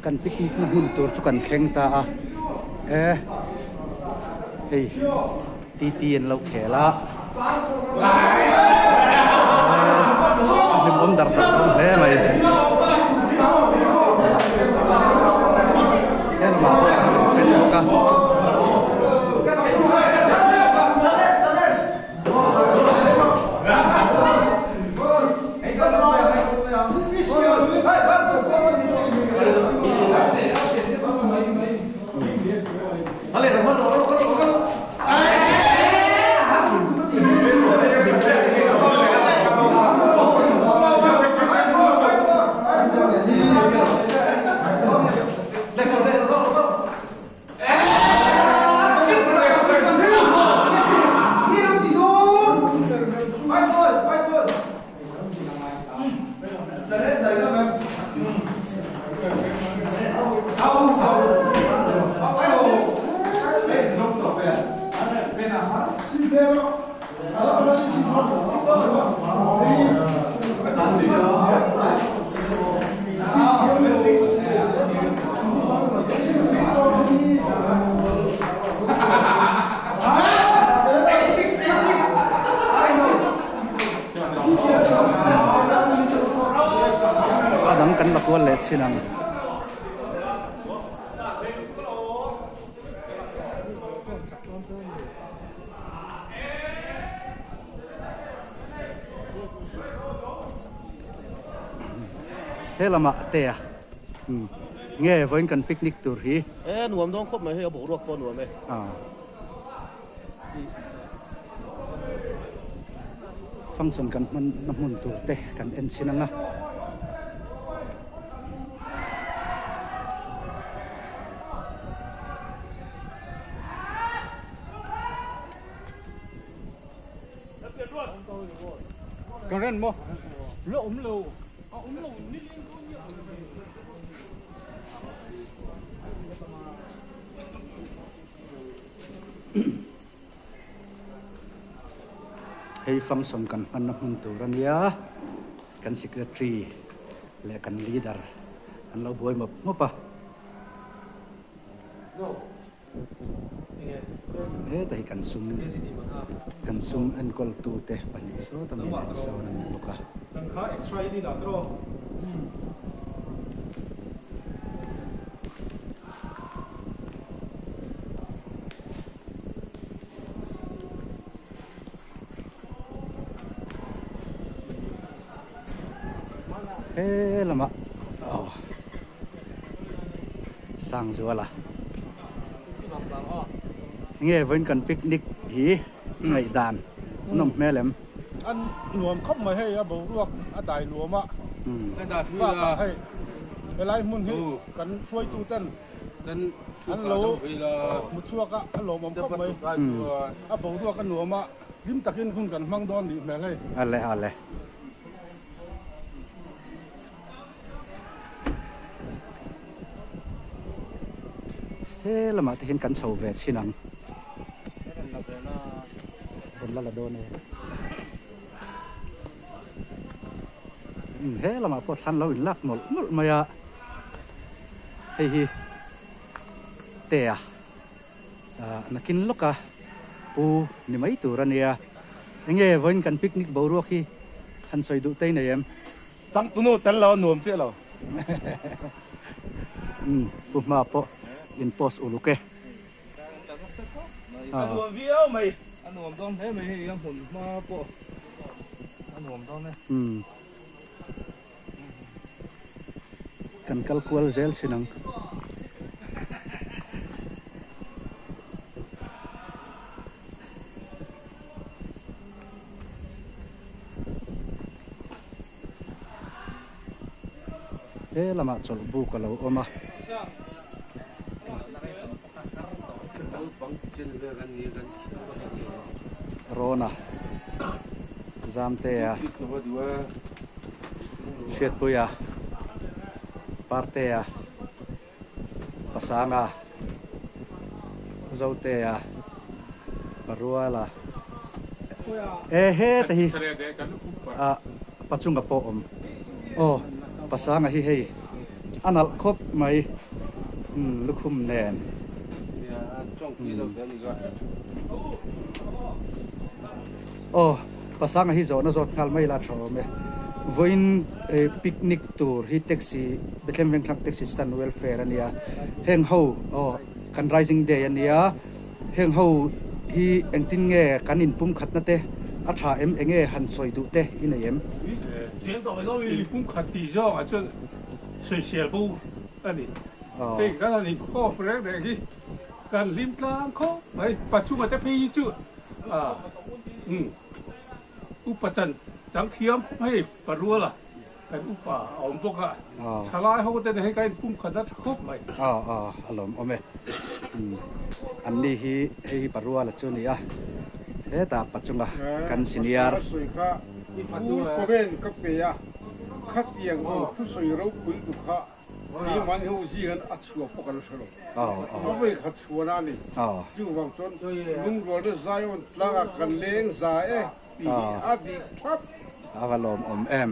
Kan picnic na hmun tur chu kan thleng ta a, e hei titi an lo khel a, a hlimawm dar tak dawn hle mai. He lamah pawh an rawn pen bawk a. A dang kan la kual leh chin ang. He lamah te a nge vawiin kan picnic tur hi. E nuam dawn khawp mai hei a boruak pawh a nuam e. Function kan hman na hmun tur te kan en chhin ang a. Hei function kan hmanna hmun tur a nia, kan secretary leh kan leader an lo buai mawp mawp a. Heta hi kan sum kan sum enkawl tute pahnih sawt a mi leh sawn an ni bawk a. He lamah aw Sangzuala nge vawiin kan picnic hi i ngaihdan an awm hmel em? An nuam khawp mai hei a boruak a dai nuam a bakah hei helai hmun hi kan hruaitu ten an lo hmu chhuak a a lawmawm khawp mai a boruak a nuam a hlim takin hun kan hmang dawn nih hmel hei. Ale ale. He lamah te hian kan chho ve chhin ang. Rawn la la dawn e. He lamah pawh thlan lo in lak mawlh mawlh mai a. Hei hi tea nakin lawka pu ni mai tur a nia. Enge vawiin kan picnic boruak hi han sawi duh tei nei em? Changtunu tel lo a nuam chiah lo. Umm pu hma pawh in post uluk e. A nuam viau mai. A nuam dawn hle mai hei a hmun hma pawh a nuam dawn e. Umm kan kal kual zel thin ang. He lamah chawlh buk a lo awm a. Rawna Zamtea Hriatpuia Partea Pasanga Zotea Paruala e heta hi ah Pachunga pawh awm aw Pasanga hi hei. A nalh khawp mai umm lukhum nen. Aw pasanga hi zawhna zawt nghal mai la tha awm e. Vawiin picnic tur hi taxi Bethlehem Vengthlang taxi stand welfare a nia. Heng ho aw kan rising day a nia. Heng ho hi engtin nge kan inpumkhatna te a tha em enge han sawi duh te i nei em? Inpumkhat tih zawngah chuan sawisel bo a ni. Hei kan han inkhawm reng reng hi kan hlim tlang khawp mai. Pachunga te phei hi chu upa chan chang thiam khawp mai Paruala. Kan upa a awm bawk a, thalai ho te nen hian kan inpumkhat a tha khawp mai. Aw aw a lawm awm e. An ni hi hei hi Paruala chu a ni a, hetah Pachunga kan senior. Pasal sawi kha full comment ka pe a, khatiang ang thusawi ropui tu kha keimahni ho zingin a chhuah pawh kan hre lo. A vawi khat chhuahna a ni. Chuvang chuan lungrualna Zion tlangah kan leng za e. Tih hi a dik thlap. A va lawmawm em.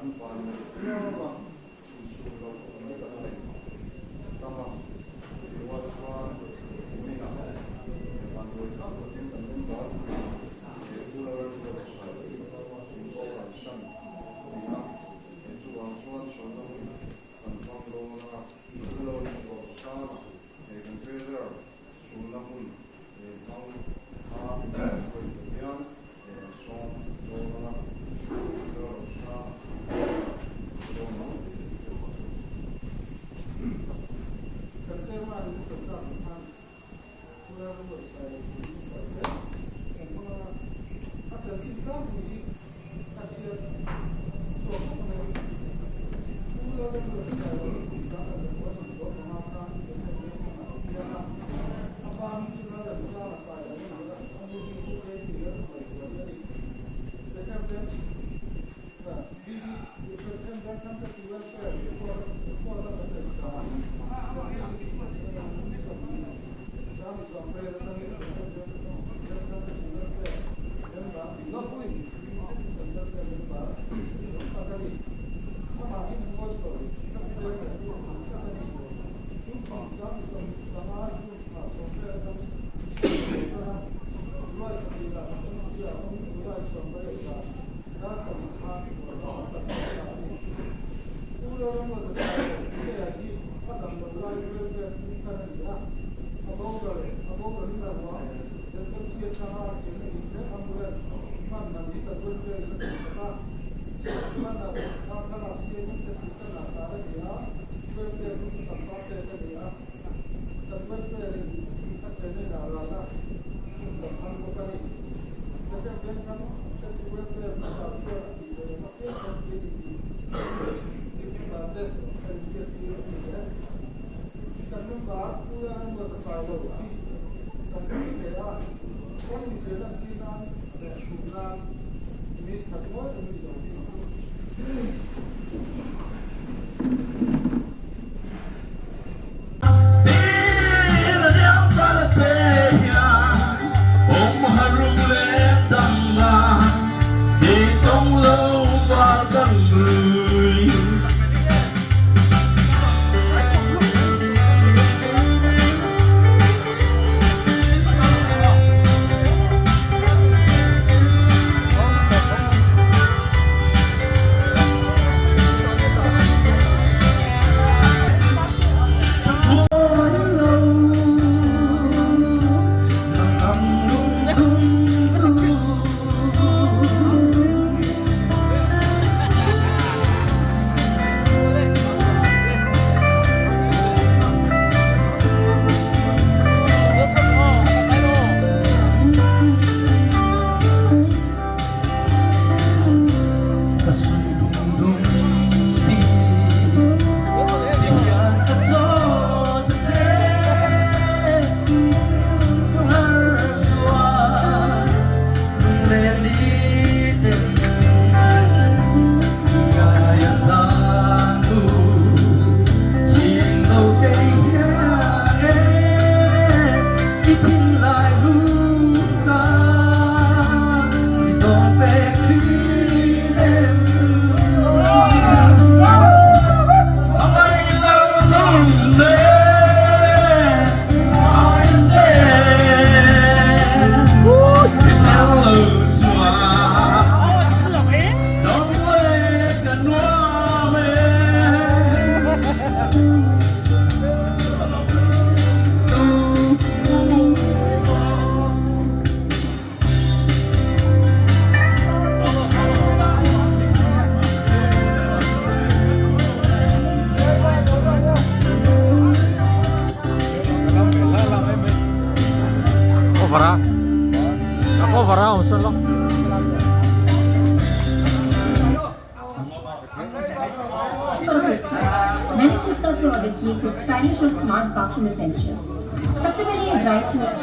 Kan vannei viau a, insum loh awmna kan nei tam a, chutih rual chuan kuminah vanduai tak takin kan member pui he Pu Lalremruata Sailo min boral san a ni a, chuvang chuan sawnna hun kan hmang dawn a, Pu Lalremruata he kan treasurer sunna hun hmang a inhruai tur hian kan sawm dawn a, Pu Lalremruata dawn ang. Kan chairman in sawrkar ang khan Pu Lalremruata Sailo hi min hruai hle kan hmang a, a chanchin tlangpui hi a chhiar chhuak khawp mai. Pu Lalremruata Sailo hi kum 125 khan December hmanah a piang a, a pa hming chu Lalremsanga Sailo a ni a, a nu hming chu Katie Lalhmaihuali a ni. मैंने फ्लिपकार्ट से ऑर्डर किए कुछ स्टाइलिश और smart bathroom essentials. सबसे पहले ये dry smooth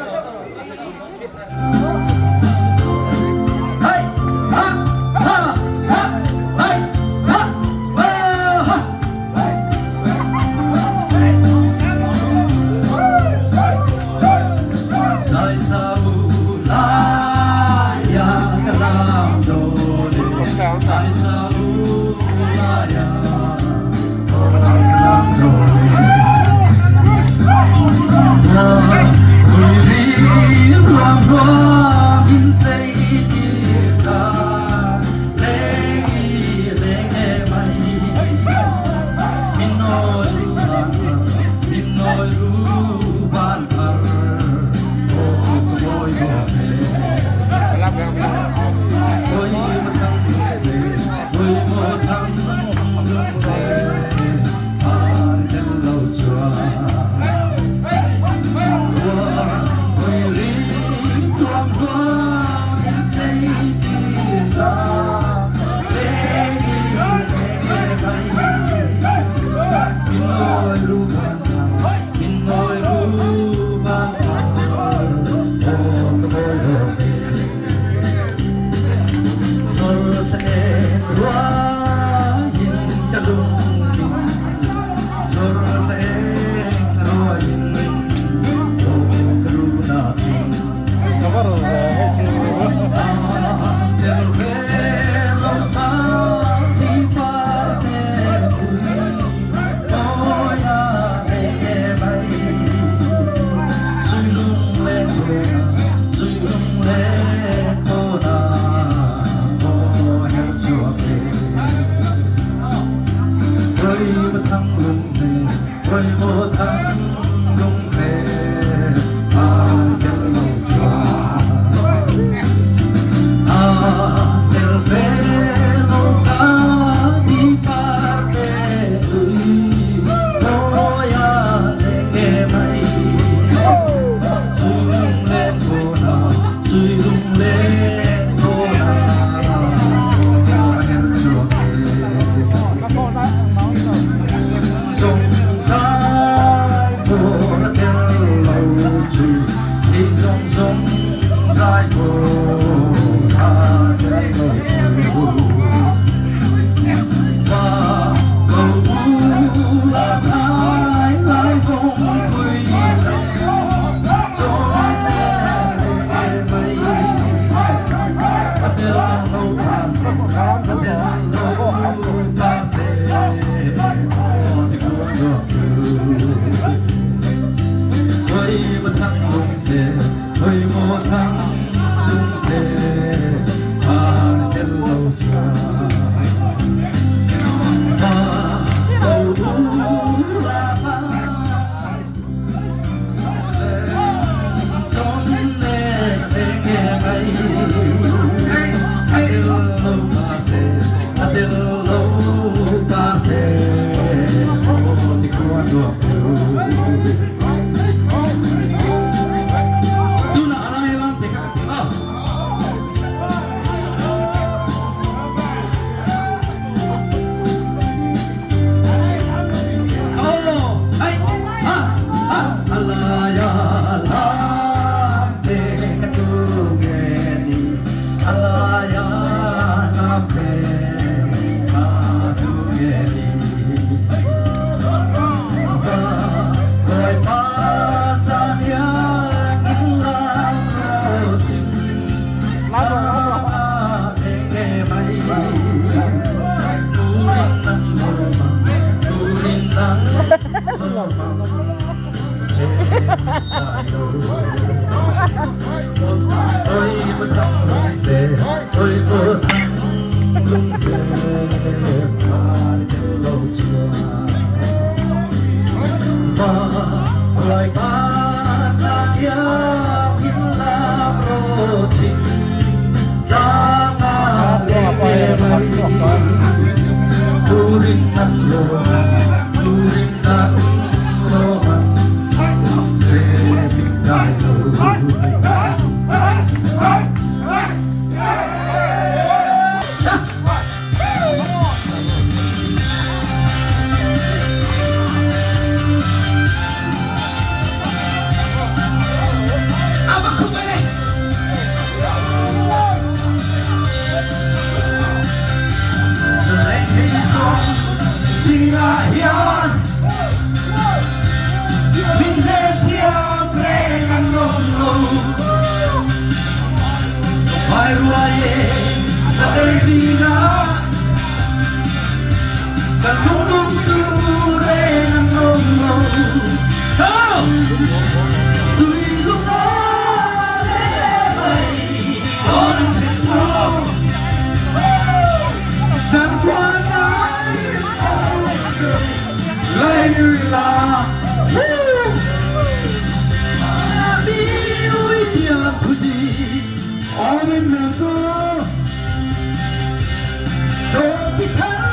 Amen.